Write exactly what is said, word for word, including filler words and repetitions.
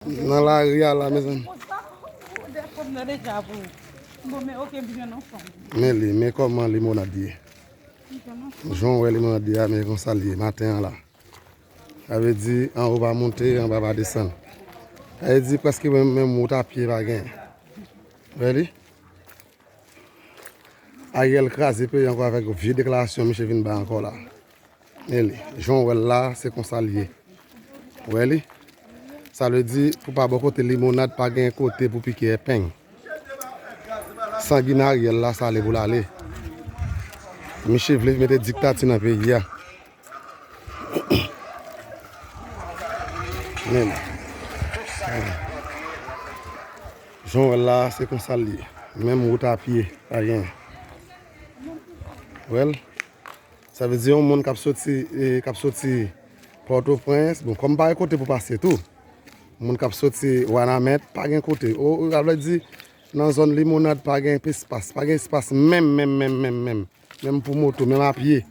Nan lari a la, mezanmi. Men li, men kòman limonad ye. Jan w wè limonad ye a, men konsa l ye maten an la. Sa vle di, anwo pa monte, anba pa desann. Sa vle di, prèske menm, menm wout a pye pa gen. Wè li? Ariel kraze peyi ankò avèk vye deklarasyon misye vin bay ankò la. Men li, jan w wè l la, se konsa l ye. Wè li? Sa vle di, pou pa bò kote limonad, pa gen kote pou pike epeng. Sanginarye l la, sa ale pou l ale. Misye vle mete diktati nan peyi a. Men, jan w wè l la, se konsa l ye. Menm wout a pye, pa gen. Wè l? Sa vle di yon moun k ap soti, e, k ap soti Pòtoprens, bon, kòm pa gen kote pou pase tou. Moun k ap soti Wanament, pa gen kote. O, o, sa vle di, nan zòn Limonad, pa gen espas, pa gen espas menm, menm, menm, menm, menm. Menm pou moto, menm a pye.